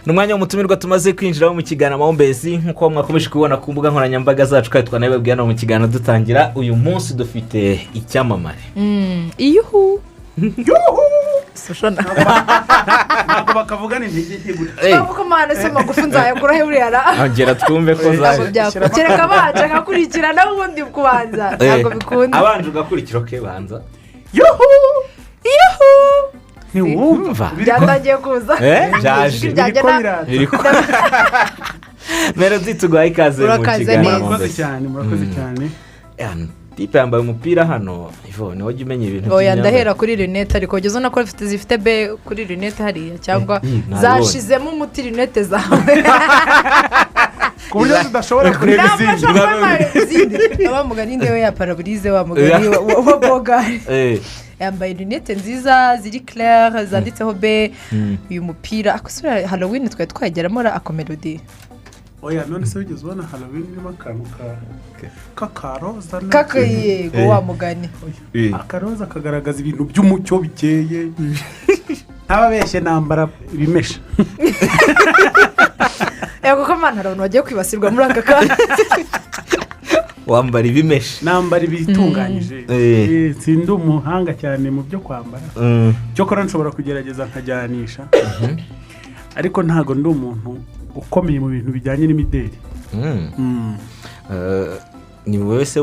Ni umwanya w'umutumirwa tumaze kwinjiramo mu kiganiro Amahumbezi, nk'uko mwakomeje kubibona ku mbuga nkoranyambaga zacu, kandi twanabibabwiye hano mu kiganiro dutangira. Uyu munsi dufite icyamamare. Iyuhu Sushona. Ntabwo bakavugana intege nke gutya. Twavuga amahane se magufi nzayakura he buriya ra? Ongera twumve ko Ntabwo zaje. byakunda, kereka abanje nkakurikira, nawe ubundi kubanza ntabwo bikunda. Abanje ugakurikira, okay, banza. Yuhu! Yuhu! Ntiwumva? Byatangiye kuza. Byaje. Ijwi ryanjye Biriko biraza. Melody, tuguhaye ikaze mu Urakaze kiganiro neza. Murakoze Amahumbezi. cyane, murakoze cyane. Tipe yambaye umupira hano, Ivo niwe ujya umenya ibintu Oya. by'imyambarire. Ndahera kuri lunettes, ariko ugeze ubona ko zifite be kuri lunettes hariya, cyangwa Nabibonye. zashizemo umuti lunettes zawe? Ku buryo tudashobora kureba izindi. Ntabwo kureba izindi. Wa mugani ndewe ya pare-brise, wa mugani wa bogari. Yambaye lunettes nziza ziri claire, zanditseho be. Uyu mupira akosora Halloween twari twageramo ra ako Melody. Oya, none se wigeze ubona Halloween irimo akantu k'akaroza? Kaka, yego, wa mugani. Akaroza kagaragaza ibintu by'umucyo bikeye. Ntababeshye, nambara ibimesha. Yego ko mana, hari abantu bagiye kwibasirwa muri aka kanya. Wambara ibimeshe? Nambara ibitunganyije. Sindi umuhanga cyane mu byo kwambara. Cyokora nshobora kugerageza nkajyanisha, ariko ntabwo ndi umuntu ukomeye mu bintu bijyanye n'imideli. Ni wowe se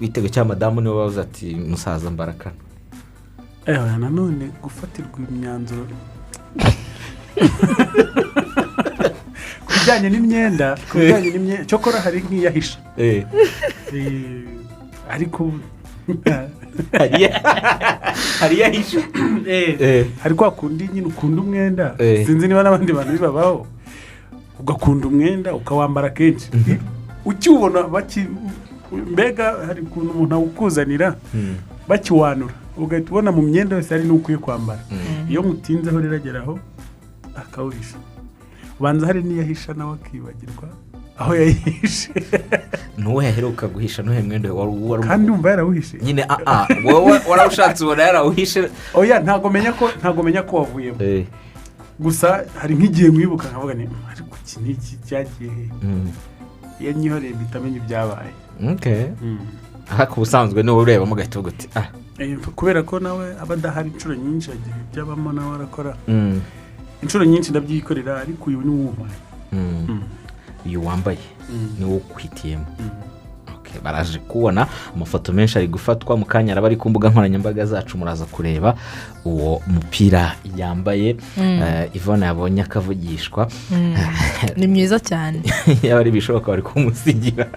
witega cyangwa madamu niwe wabuze ati: "Musaza, mbarakana"? Ewe, nanone gufatirwa imyanzuro ku bijyanye n'imyenda, ku bijyanye n'imyenda, cyokora hari nk'iyahisha. Ariko Hari iyahisha. Hari kwa kundi nyine ukunda umwenda. Sinzi niba n'abandi bantu bibabaho, ugakunda umwenda ukawambara kenshi, ukiwubona baki, mbega hari ukuntu umuntu awukuzanira bakiwanura, ugahita ubona mu myenda yose hari n'ukwiye kwambara. Iyo mutinzeho rero ageraho akawuhisha. Ubanza hari n'iyahisha nawe akibagirwa aho yayihishe. Ntuwe yaheruka guhisha? Ntuhe mwenda wari Kandi wumva yarawuhishe. Nyine wowe warawushatse ubona yarawuhishe? Oya, ntago menya ko wavuyemo. Gusa hari nk'igihe mwibuka nkavuga ni ariko iki n'iki cyagiye he? Iyo nyihoreye mpita menya ibyabaye. Okay. Ariko ubusanzwe niwe urebamo ugahita uvuga uti: "Ah." Kubera ko nawe aba adahari inshuro nyinshi, agira ibyo abamo, nawe arakora. Inshuro nyinshi ndabyikorera, ariko uyu ni uwumpaye. Uyu wambaye niwo ukwitiyemo. Okay, baraje kubona amafoto menshi ari gufatwa mu kanya, araba ari ku mbuga nkoranyambaga zacu, muraza kureba uwo mupira yambaye. Ivone yabonye akavugishwa. Ni mwiza cyane. Yaba ari ibishoboka bari kumusigira.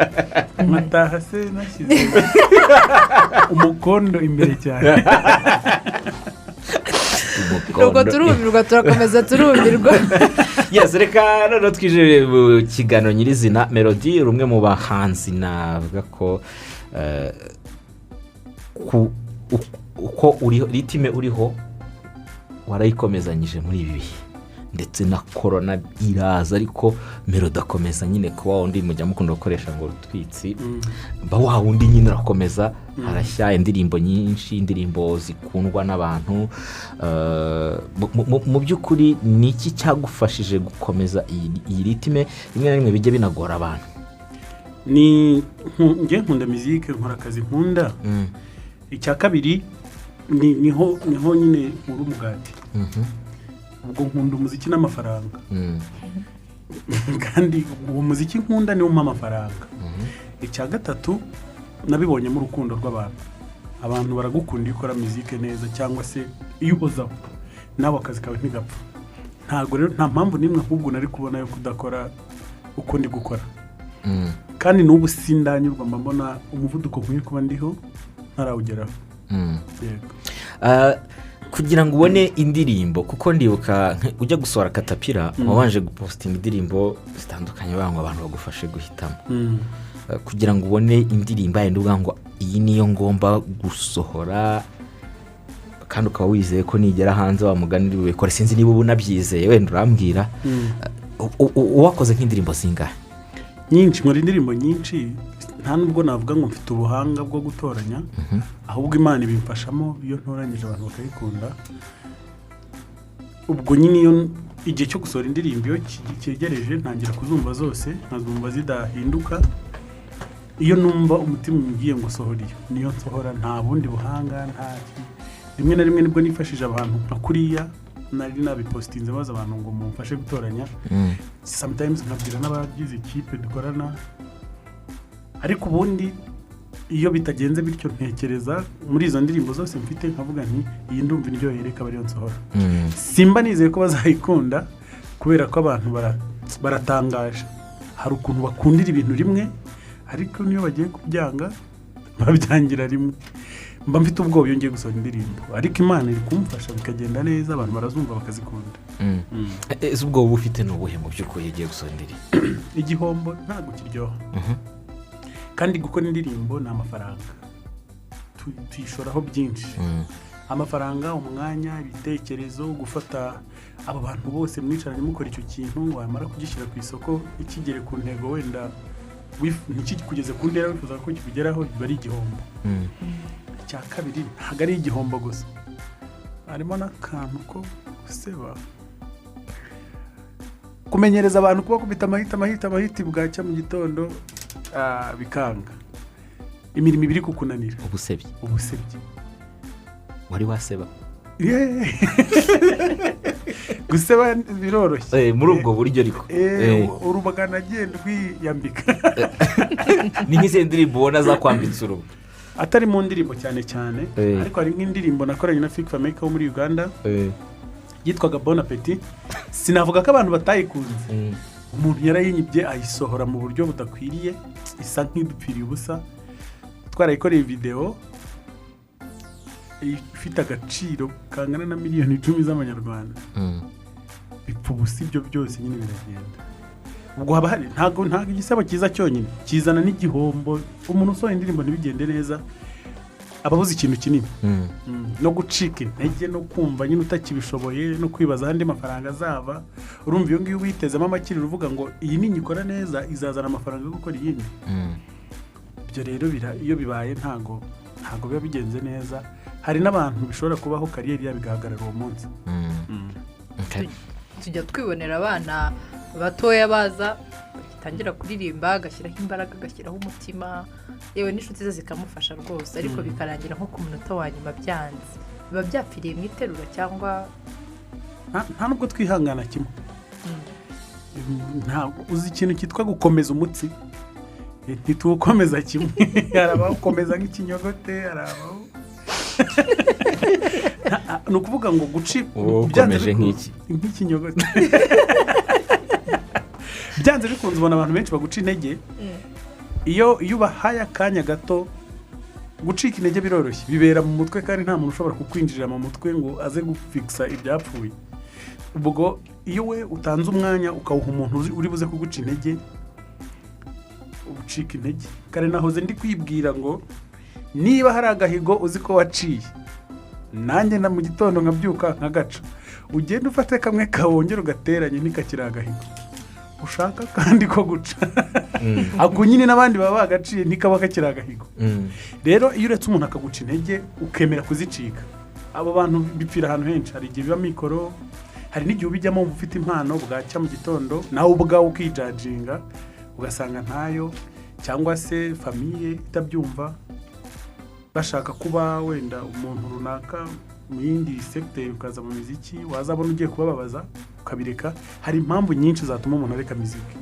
Nkataha se nashyize umukondo imbere cyane? Ubwo turumirwa, turakomeza turumirwa. Yes, reka noneho twinjire mu kiganiro nyirizina. Melody, uri umwe mu bahanzi navuga ko uko uriho, rythme uriho warayikomezanyije muri ibi bihe, ndetse na korona iraza, ariko Melody akomeza nyine kuba wundi mujya mukunda gukoresha ngo rutwitsi, ba wa wundi nyine urakomeza, harashya indirimbo nyinshi, indirimbo zikundwa n'abantu. Mu by'ukuri ni iki cyagufashije gukomeza iyi rythme rimwe na rimwe bijya binagora abantu? Ni njye nkunda mizike, nkora akazi nkunda. Icya kabiri niho nyine nkura umugati. Ubwo nkunda umuziki n'amafaranga. Kandi uwo muziki nkunda niwo umpa amafaranga. Icya gatatu, nabibonyemo urukundo rw'abantu. Abantu baragukunda iyo ukora mizike neza, cyangwa se iyo uhozaho, nawe akazi kawe ntigapfa. Ntabwo rero, nta mpamvu n'imwe ahubwo nari kubona yo kudakora uko ndi gukora. Kandi n'ubu sindanyurwa, mba mbona umuvuduko nkwiye kuba ndiho ntarawugeraho. Yego. Kugira ngo ubone indirimbo, kuko ndibuka ujya gusohora Katapira, wabanje gupositinga indirimbo zitandukanye bavuga ngo abantu bagufashe guhitamo. Kugira ngo ubone indirimbo yindi uvuga ngo iyi niyo ngomba gusohora, kandi ukaba wizeye ko nigera hanze wa mugani uri bubikore, sinzi niba uba unabyizeye, wenda urambwira. Wakoze nk'indirimbo zingahe? Nyinshi, nkora indirimbo nyinshi. Nta nubwo navuga ngo mfite ubuhanga bwo gutoranya, ahubwo Imana ibimfashamo. Iyo ntoranyije abantu bakayikunda, ubwo nyine iyo Igihe cyo gusohora indirimbo iyo cyegereje, ntangira kuzumva zose, nkazumva zidahinduka. Iyo numva umutima umbwiye ngo sohora, iyo niyo nsohora. Nta bundi buhanga, nta rimwe na rimwe nibwo nifashije abantu nka kuriya nari nabipositinze, maze abantu ngo mumfashe gutoranya. Sometimes nkabwira n'abagize ikipe dukorana. Ariko ubundi iyo bitagenze bityo, ntekereza muri izo ndirimbo zose mfite, nkavuga nti: "Iyi ndumva indyoheye, reka ariyo nsohora." Simba nizeye ko bazayikunda, kubera ko abantu baratangaje. Hari ukuntu bakundira ibintu rimwe, ariko niyo bagiye kubyanga babyangira rimwe. Mba mfite ubwoba iyo ngiye gusohora indirimbo, ariko Imana iri kumfasha bikagenda neza, abantu barazumva bakazikunda. Ese ubwoba uba ufite ni ubuhe mu by'ukuri iyo ugiye gusohora indirimbo? Igihombo ntabwo kiryoha, kandi gukora indirimbo ni amafaranga. Tuyishoraho byinshi: amafaranga, umwanya, ibitekerezo, gufata abo bantu bose mwicaranye mukora icyo kintu. Wamara kugishyira ku isoko, ikigere ku ntego wenda ntikikugeze ku ntera wifuza ko kikugeraho, biba ari igihombo. Icya kabiri, ntabwo ari igihombo gusa, harimo n'akantu ko guseba, kumenyereza abantu kubakubita amahita, amahita, amahiti, bwacya mu gitondo bikanga, imirimo ibiri kukunanira. Ubusebye. Ubusebye. Wari waseba? Yeee. Guseba biroroshye. Muri ubwo buryo ariko. Urubagana agenda rwiyambika. Ni nk'izihe ndirimbo ubona zakwambitse urubu? Atari mu ndirimbo cyane cyane, ariko hari nk'indirimbo nakoranye na Fik Fameica wo muri Uganda yitwaga Bon Appetit. Sinavuga ko abantu batayikunze. Umuntu yarayinyibye, ayisohora mu buryo budakwiriye, isa nk'idupfiriye ubusa. Twarayikoreye videwo ifite agaciro kangana na miliyoni 10 z'amanyarwanda, bipfa ubusa. Ibyo byose nyine biragenda. Ubwo haba hari ntabwo igisebo cyiza cyonyine kizana n'igihombo. Umuntu usohoye indirimbo ntibigende neza aba abuze ikintu kinini. No gucika intege, no kumva nyine utakibishoboye, no kwibaza ahandi mafaranga azava. Urumva iyo ngiyo witezemo amakiriro, uvuga ngo iyi ninyikora neza izazana amafaranga yo gukora iyindi. Ibyo rero iyo bibaye ntago biba bigenze neza. Hari n'abantu bishobora kubaho, career yabo igahagarara uwo munsi. Tujya twibonera abana batoya baza bagitangira kuririmba, agashyiraho imbaraga, agashyiraho umutima, yewe n'inshuti ze zikamufasha rwose, ariko bikarangira nko ku munota wa nyuma byanze. Biba byapfiriye mu iterura cyangwa? Nta nubwo twihangana kimwe. Ntabwo uzi ikintu cyitwa gukomeza umutsi. Ntituwukomeza kimwe. Hari abawukomeza nk'ikinyogote, hari abawu ni ukuvuga ngo guci Wowe byanze ukomeje nk'iki? Nk'ikinyogote. Byanze bikunze ubona abantu benshi baguca intege. Iyo ubahaye akanya gato, gucika intege biroroshye, bibera mu mutwe, kandi nta muntu ushobora kukwinjirira mu mutwe ngo aze gufikisa ibyapfuye. Ubwo iyo we utanze umwanya ukawuha umuntu uri buze kuguca intege, ucika intege. Kare nahoze ndi kwibwira ngo niba hari agahigo uzi ko waciye, nanjye na mu gitondo nkabyuka nkagaca, ugende ufate kamwe kawongera ugateranye, ntikakiri agahigo, ushaka kandi ko guca ako nyine n'abandi baba bagaciye, ntikaba kakiri agahigo. Rero iyo uretse umuntu akaguca intege ukemera kuzicika, abo bantu bipfira ahantu henshi. Hari igihe biba mikoro, hari n'igihe ubijyamo wumva ufite impano, bwacya mu gitondo nawe ubwawe ukijajinga ugasanga ntayo, cyangwa se famille itabyumva, bashaka kuba wenda umuntu runaka mu yindi segiteri, ukaza mu miziki, wazabona ugiye kubababaza ukabireka. Hari impamvu nyinshi zatuma umuntu areka miziki.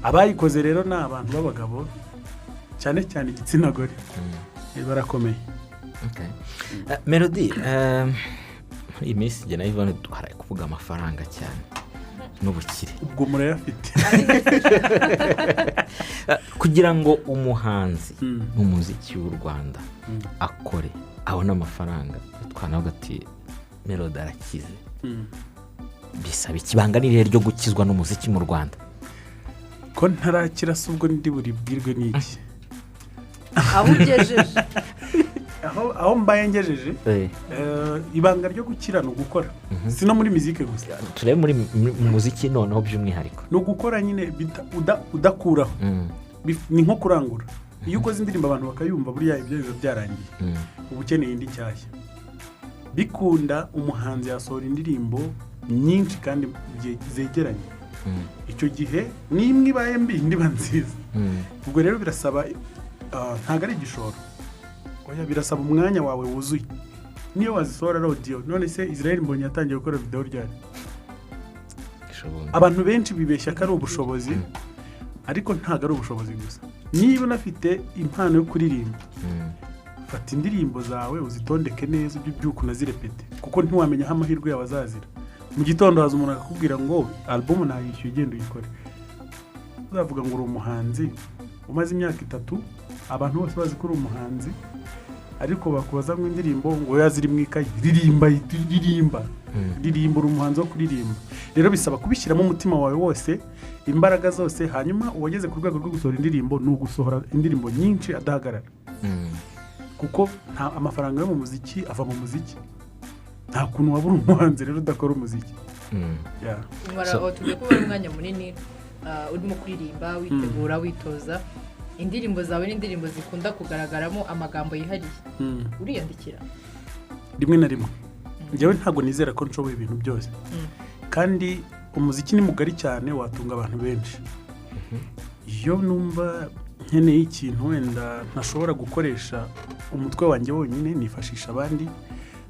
Abayikoze rero ni abantu b'abagabo, cyane cyane igitsina gore. Barakomeye. Okay. Melody, muri iyi minsi njye na Yvonne duharaye kuvuga amafaranga cyane n'ubukire. Ubwo murayafite. Kugira ngo umuhanzi mu muziki w'u Rwanda akore abone amafaranga, twanavuga ati Melody arakize, bisaba ikibanga n'irihe ryo gukizwa n'umuziki mu Rwanda? Ko ntarakira se, ubwo ndi buribwirwe n'iki? Aho ugejeje. Aho mbaye ngejeje, ibanga ryo gukira ni ugukora, si no muri mizike gusa. Turebe muri mu muziki noneho by'umwihariko. Ni ugukora nyine udakuraho. Ni nko kurangura. Iyo ukoze indirimbo abantu bakayumva, buriya ibyo biba byarangiye, uba ukeneye indi nshyashya. Bikunda umuhanzi yasohora indirimbo. Nyinshi kandi zegeranye. Icyo gihe n'imwe ibaye mbi, indi iba nziza. Ubwo rero birasaba, ntabwo ari igishoro, oya, birasaba umwanya wawe wuzuye. Niyo wazisohora ari audio. None se Israel Mbonyi yatangiye gukora video ryari? Ejobundi. Abantu benshi bibeshya ko ari ubushobozi, ariko ntabwo ari ubushobozi gusa. Niba unafite impano yo kuririmba, fata indirimbo zawe uzitondeke neza, ujye ubyuka unazirepete, kuko ntiwamenya aho amahirwe yawe azazira. Mu gitondo haza umuntu akakubwira ngo album nayishyuye, ugenda uyikore. Uzavuga ngo uri umuhanzi umaze imyaka 3, abantu bose bazi ko uri umuhanzi, ariko bakubaza ngo indirimbo, ngo oya, ziri mu ikayi. Ririmba, ririmba, ririmba, uri umuhanzi wo kuririmba. Rero bisaba kubishyiramo umutima wawe wose, imbaraga zose. Hanyuma uwageze ku rwego rwo gusohora indirimbo ni ugusohora indirimbo nyinshi adahagarara, kuko nta amafaranga yo mu muziki ava mu muziki. Nta kuntu waba uri umuhanzi rero udakora umuziki. Yeah. Tugiye kuba umwanya munini urimo kuririmba, witegura, witoza. Indirimbo zawe ni indirimbo zikunda kugaragaramo amagambo yihariye. Uriyandikira? Rimwe na rimwe. Njyewe ntabwo nizera ko nshoboye ibintu byose, kandi umuziki ni mugari cyane, watunga abantu benshi. Iyo numva nkeneye ikintu wenda ntashobora gukoresha umutwe wanjye wonyine, nifashisha abandi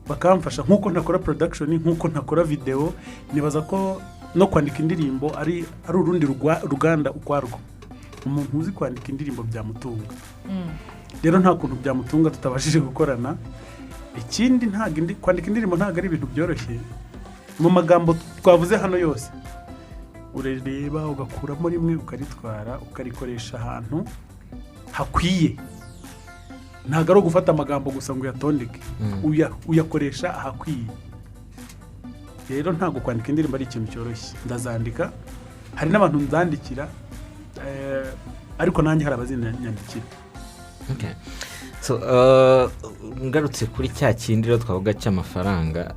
bakamfasha. Nk'uko ntakora production, nk'uko ntakora video, nibaza ko no kwandika indirimbo ari urundi ruganda ukwarwo. Umuntu uzi kwandika indirimbo byamutunga. Rero nta kuntu byamutunga tutabashije gukorana. Ikindi, ntabwo kwandika indirimbo ntabwo ari ibintu byoroshye. Mu magambo twavuze hano yose, urareba ugakuramo rimwe, ukaritwara, ukarikoresha ahantu hakwiye. Ntabwo ari ugufata amagambo gusa ngo uyatondeke, uyakoresha ahakwiye. Rero ntabwo kwandika indirimbo ari ikintu cyoroshye. Ndazandika, hari n'abantu nzandikira, ariko nanjye hari abazinyandikira. Okay. So, ngarutse kuri cya kindi rero twavuga cy'amafaranga,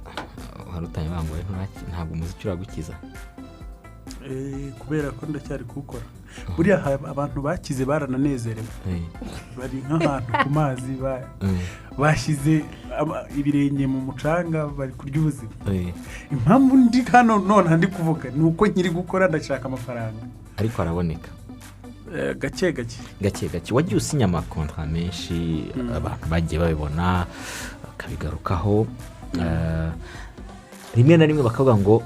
hari utangiye ngo ntabwo umuziki uragukiza. Kubera ko ndacyari kuwukora. Buriya abantu bakize barananezerewe, bari nk'ahantu ku mazi, bashyize ibirenge mu mucanga, bari kurya ubuzima. Impamvu ndi hano none ndi kuvuga ni uko nkiri gukora, ndashaka amafaranga. Ariko araboneka. Gake gake. Gake gake. Wagiye usinya amakontra menshi, abantu bagiye babibona, bakabigarukaho. Rimwe na rimwe bakavuga ngo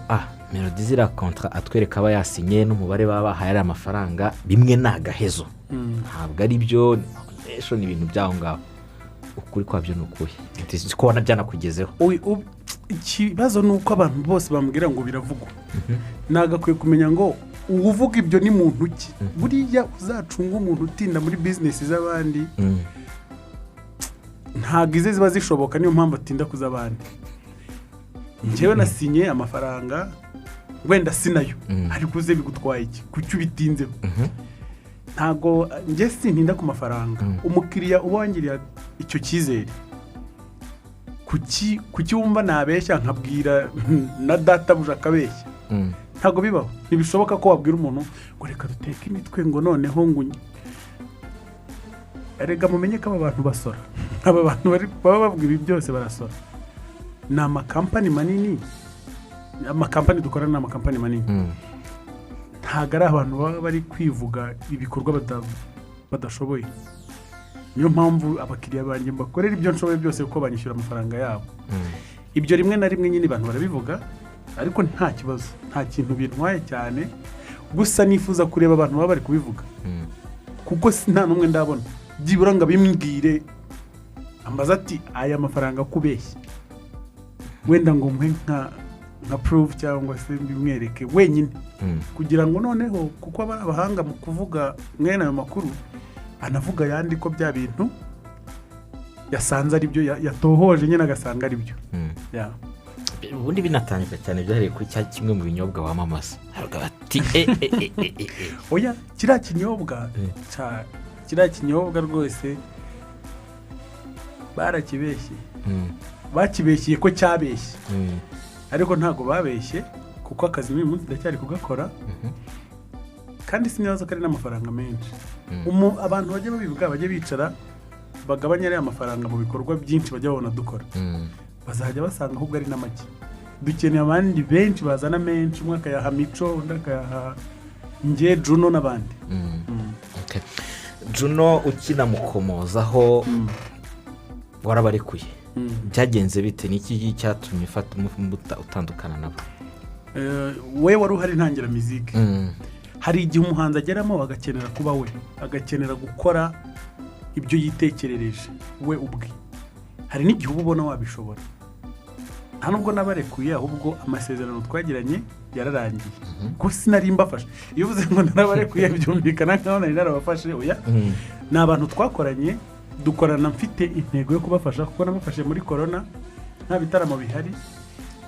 Melody ziriya kontra atwereka aba yasinye n'umubare baba bahaye ari amafaranga, bimwe ni agahezo, ntabwo ari byo, ejo ni ibintu by'aho ngaho. Ukuri kwabyo ni ukuhe? Nzi ko byanakugezeho. Ikibazo ni uko abantu bose bambwira ngo biravugwa. Nagakwiye kumenya ngo uvuga ibyo ni muntu ki. Buriya uzacunga umuntu utinda muri bizinesi z'abandi, ntabwo ize ziba zishoboka, niyo mpamvu atinda kuz'abandi. Njyewe nasinye amafaranga wenda sinayo, ariko uze bigutwaye iki? Kuki ubitinzeho? Ntabwo njye sintinda ku mafaranga. Umukiriya uba wangiriye icyo cyizere, kuki wumva nabeshya nkabwira na databuja akabeshya? Ntabwo bibaho. Ntibishoboka ko wabwira umuntu ngo reka duteke imitwe, ngo noneho ngo erega mumenye ko aba bantu basora. Aba bantu baba bavuga ibi byose barasora. Ni amakampani manini, amakampani dukorana ni amakampani manini. Ntabwo ari abantu baba bari kwivuga ibikorwa badashoboye. Niyo mpamvu abakiriya banjye mbakorera ibyo nshoboye byose, kuko banyishyura amafaranga yabo. Ibyo rimwe na rimwe nyine abantu barabivuga, ariko nta kibazo, nta kintu bintwaye cyane. Gusa nifuza kureba abantu baba bari kubivuga, kuko nta n'umwe ndabona byibura ngo abimbwire, ambaza ati aya mafaranga kubeshya, wenda ngo muhe nka proof cyangwa se mbimwereke wenyine, kugira ngo noneho, kuko aba ari abahanga mu kuvuga mwene ayo makuru, anavuga ayandi ko bya bintu yasanze ari byo, yatohoje nyine agasanga ari byo. Yeah. Ubundi binatangira cyane byahereye kuri cya kimwe mu binyobwa wamamaza, haravuga bati e e e e e e. Oya, kiriya kinyobwa, kiriya kinyobwa rwose barakibeshye. Bakibeshyeye ko cyabeshye, ariko ntabwo babeshye, kuko akazi n'uyu munsi ndacyari kugakora, kandi sinibaza ko ari n'amafaranga menshi. Abantu bajya babivuga bajye bicara bagabanya ariya mafaranga mu bikorwa byinshi bajya babona dukora, bazajya basanga ahubwo ari na make. Dukeneye abandi benshi bazana menshi, umwe akayaha Mico, undi akayaha nge Juno n'abandi. Okay. Juno ukina mukomozaho, warabarekuye, byagenze bite? Ni iki cyatumye ufata utandukana nabo? We wari uhari ntangira muziki. Hari igihe umuhanzi ageramo agakenera kuba we, agakenera gukora ibyo yitekerereje we ubwe. Hari n'igihe uba ubona wabishobora. Nta nubwo nabarekuye, ahubwo amasezerano twagiranye yararangiye, kuko sinari mbafashe. Iyo uvuze ngo narabarekuye byumvikana nkaho nari narabafashe. Oya, ni abantu twakoranye, dukorana mfite intego yo kubafasha, kuko nabafashe muri corona nta bitaramo bihari,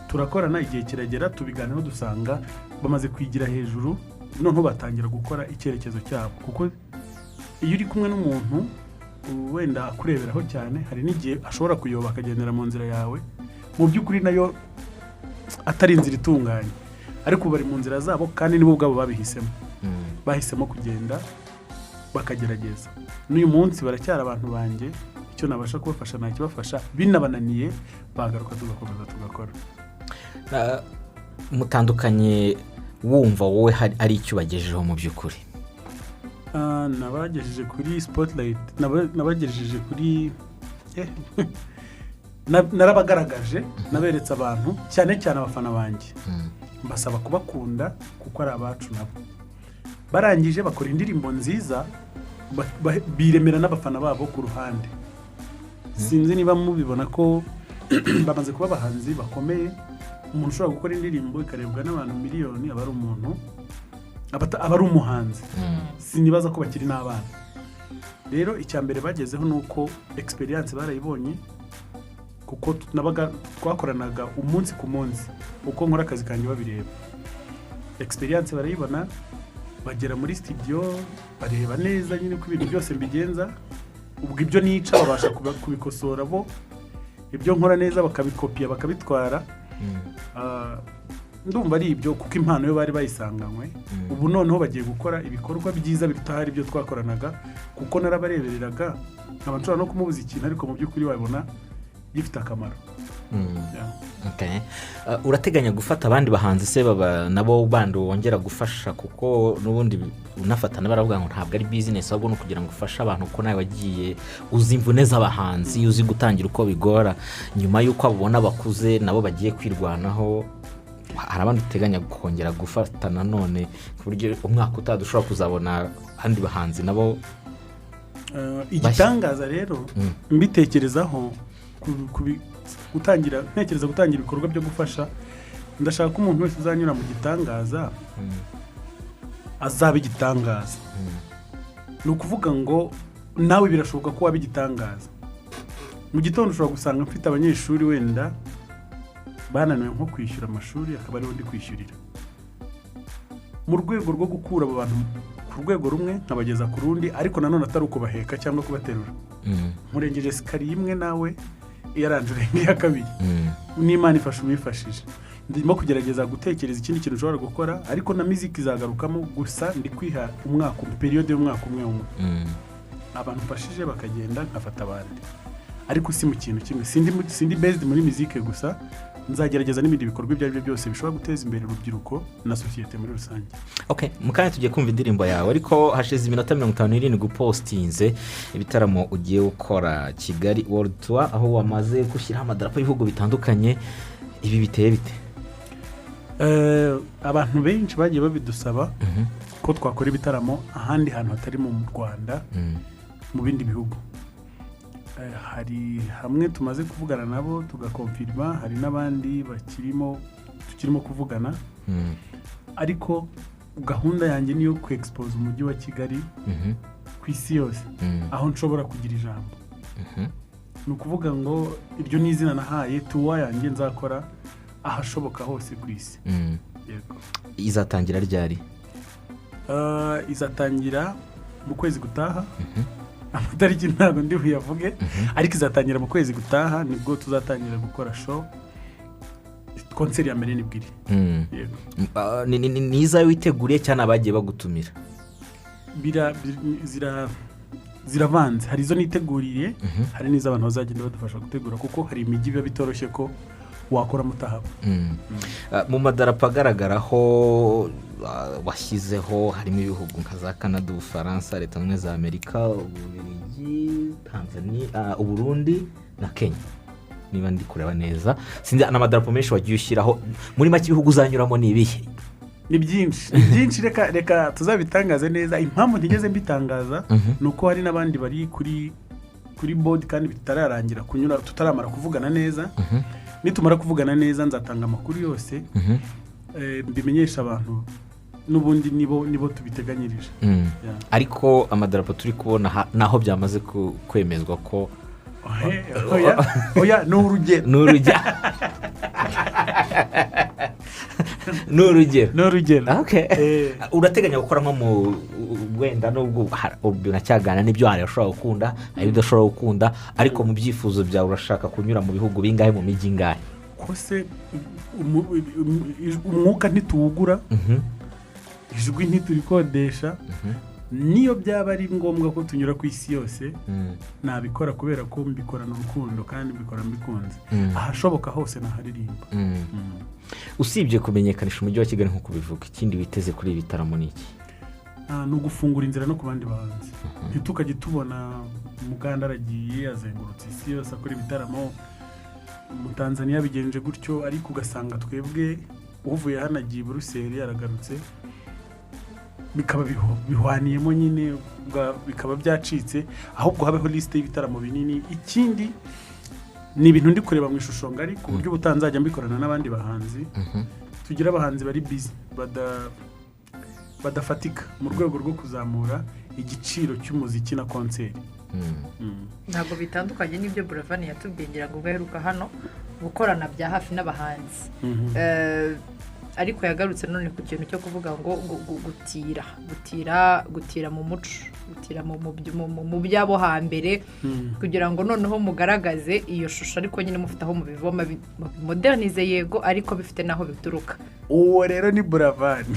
turakorana, igihe kiragera tubiganiraho, dusanga bamaze kwigira hejuru, noneho batangira gukora icyerekezo cyabo. Kuko iyo uri kumwe n'umuntu wenda akureberaho cyane, hari n'igihe ashobora kuyoba akagendera mu nzira yawe, mu by'ukuri nayo atari inzira itunganye, ariko bari mu nzira zabo kandi nibo ubwabo babihisemo. Bahisemo kugenda bakagerageza. N'uyu munsi baracyari abantu banjye, icyo nabasha kubafasha nakibafasha, binabananiye bagaruka tugakomeza tugakora. Mutandukanye wumva wowe ari icyo ubagejejeho mu by'ukuri? Nabagejeje kuri spotlight, nabagejeje kuri narabagaragaje, naberetse abantu, cyane cyane abafana banjye, mbasaba kubakunda kuko ari abacu nabo. Barangije bakora indirimbo nziza, biremera n'abafana babo ku ruhande. Sinzi niba mubibona ko bamaze kuba abahanzi bakomeye. Umuntu ushobora gukora indirimbo ikarebwa n'abantu miliyoni aba ari umuntu, aba ari umuhanzi. Sinibaza ko bakiri n'abana. Rero icya mbere bagezeho ni uko experience barayibonye, kuko nabaga twakoranaga umunsi ku munsi, uko nkora akazi kanjye babireba. Experience barayibona, bagera muri studio bareba neza nyine ko ibintu byose mbigenza, ubwo ibyo nica babasha kubikosora bo, ibyo nkora neza bakabikopiya bakabitwara. Ndumva ari ibyo, kuko impano yo bari bayisanganywe. Ubu noneho bagiye gukora ibikorwa byiza biruta hari ibyo twakoranaga, kuko narabarebereraga nkaba nshobora no kumubuza ikintu, ariko mu by'ukuri wabona gifite akamaro. Okay. Urateganya gufata abandi bahanzi se baba nabo bandi wongera gufasha, kuko n'ubundi unafatana baravuga ngo ntabwo ari business, ahubwo no kugira ngo ufashe abantu, kuko nawe wagiye uzi imvune z'abahanzi, uzi gutangira uko bigora, nyuma y'uko abona bakuze nabo bagiye kwirwanaho, hari abandi uteganya kongera gufata nanone ku buryo umwaka utaha dushobora kuzabona abandi bahanzi nabo? Igitangaza rero mbitekerezaho gutangira, ntekereza gutangira ibikorwa byo gufasha. Ndashaka ko umuntu wese uzanyura mu gitangaza azaba igitangaza. Ni ukuvuga ngo nawe birashoboka ko waba igitangaza. Mu gitondo ushobora gusanga mfite abanyeshuri wenda bananiwe nko kwishyura amashuri, akaba aribo ndi kwishyurira, mu rwego rwo gukura abo bantu ku rwego rumwe nkabageza ku rundi, ariko nanone atari ukubaheka cyangwa kubaterura. Nkurengeje sikari imwe nawe yaranje urenga iya kabiri. N'Imana ifasha uwifashije. Ndimo kugerageza gutekereza ikindi kintu ushobora gukora, ariko na muziki izagarukamo, gusa ndi kwiha umwaka, periode y'umwaka umwe umwe. Abantu mfashije bakagenda nkafata abandi, ariko si mu kintu kimwe. Sindi based muri muziki gusa, nzagerageza n'ibindi bikorwa ibyo ari byo byose bishobora guteza imbere urubyiruko na sosiyete muri rusange. Okay, mukanya tugiye kumva indirimbo yawe, ariko hashize iminota 57 gupostinze ibitaramo ugiye gukora Kigali World Tour, aho wamaze gushyiraho amadarapo y'ibihugu bitandukanye. Ibi biteye bite? Abantu benshi bagiye babidusaba ko twakora ibitaramo ahandi hantu hatari mu Rwanda, mu bindi bihugu. Hari hamwe tumaze kuvugana nabo tugakonfirma, hari n'abandi tukirimo kuvugana. Ariko gahunda yanjye niyo ku expose umujyi wa Kigali ku isi yose, aho nshobora kugira ijambo. Ni ukuvuga ngo iryo ni izina nahaye tuwa yanjye nzakora ahashoboka hose ku isi. Yego. Izatangira ryari? Izatangira mu kwezi gutaha. Amatariki ntabwo ndi buyavuge, ariko izatangira mu kwezi gutaha, nibwo tuzatangira gukora show. Concert ya mbere nibwo iri. Yego. Ni izawe witeguriye cyane abagiye bagutumira? Ziravanze, hari izo niteguriye, hari n'izo abantu bazagenda badufasha gutegura, kuko hari imijyi biba bitoroshye ko Wakora mutahaba. Mu madarapo agaragaraho washyizeho harimo ibihugu nka za Canada, Ubufaransa, Leta Zunze Ubumwe za Amerika, Ububiligi, Tanzania, Uburundi na Kenya, niba ndi kureba neza. Sinzi n'amadarapo menshi wagiye ushyiraho. Muri make, ibihugu uzanyuramo ni ibihe? Ni byinshi, ni byinshi. Reka tuzabitangaze neza. Impamvu ntigeze mbitangaza ni uko hari n'abandi bari kuri board kandi bitararangira kunyura, tutaramara kuvugana neza. Nitumara kuvugana neza nzatanga amakuru yose, mbimenyesha abantu. N'ubundi nibo tubiteganyirije. Yeah. Ariko amadarapo turi kubona naho byamaze kwemezwa ko Oya, ni urugero. Ni urugero, ni urugero. Ni urugero. Okay. Eh. Urateganya gukora nko mu wenda, nubwo biracyaganira n'ibyo hari ushobora gukunda, hari ibyo udashobora gukunda, ariko mu byifuzo byawe urashaka kunyura mu bihugu bingahe, mu mijyi ingahe? Ko se umwuka ntituwugura, ijwi ntiturikodesha. Niyo byaba ari ngombwa ko tunyura ku isi yose, nabikora, kubera ko mbikorana urukundo kandi mbikora mbikunze. Ahashoboka hose naharirimba. Usibye kumenyekanisha umujyi wa Kigali nk'uko ubivuga, ikindi witeze kuri ibi bitaramo ni iki? Ni ugufungura inzira no ku bandi bahanzi. Ntitukajye tubona Umuganda aragiye azengurutse isi yose akora ibitaramo, Umutanzaniya bigenje gutyo, ariko ugasanga twebwe uvuye hano agiye i Buruseli aragarutse, bikaba bihwaniyemo nyine, bikaba byacitse. Ahubwo habeho lisite y'ibitaramo binini. Ikindi ni ibintu ndi kureba mu ishusho ngari, ku buryo ubutanzajya mbikorana n'abandi bahanzi. Tugira abahanzi bari busy badafatika mu rwego rwo kuzamura igiciro cy'umuziki na concert. Ntabwo bitandukanye n'ibyo Buravani yatubwiye, ngira ngo ubwo aheruka hano, gukorana bya hafi n'abahanzi. Ariko yagarutse none ku kintu cyo kuvuga ngo gutira mu muco, gutira mu by'abo hambere, kugira ngo noneho mugaragaze iyo shusho, ariko nyine mufite aho mubivoma, mubimodernize yego, ariko bifite n'aho bituruka. Uwo rero ni Buravani.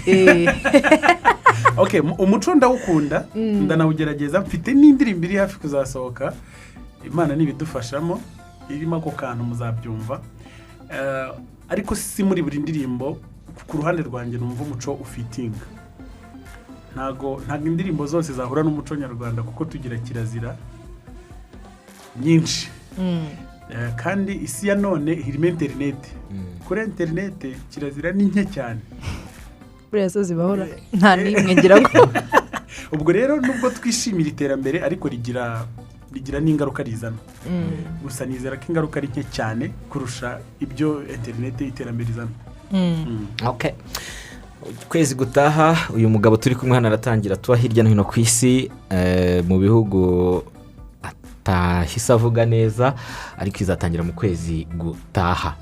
Okay, umuco ndawukunda, ndanawugerageza. Mfite n'indirimbo iri hafi kuzasohoka, Imana nibidufashamo, irimo ako kantu muzabyumva. Ariko si muri buri ndirimbo. Ku ruhande rwanjye numva umuco ufitinga. Ntago indirimbo zose zahura n'umuco nyarwanda, kuko tugira kirazira nyinshi. Kandi isi ya none irimo interineti. Kuri interineti kirazira ni nke cyane. Buriya zo zibahora nta n'imwe ngira ngo. Ubwo rero nubwo twishimira iterambere, ariko rigira n'ingaruka rizana. Gusa nizera ko ingaruka ari nke cyane kurusha ibyo interineti, iterambere rizana. Okay. Ukwezi gutaha uyu mugabo turi kumwe hano aratangira tuba hirya no hino ku isi, mu bihugu atahise avuga neza, ariko izatangira mu kwezi gutaha.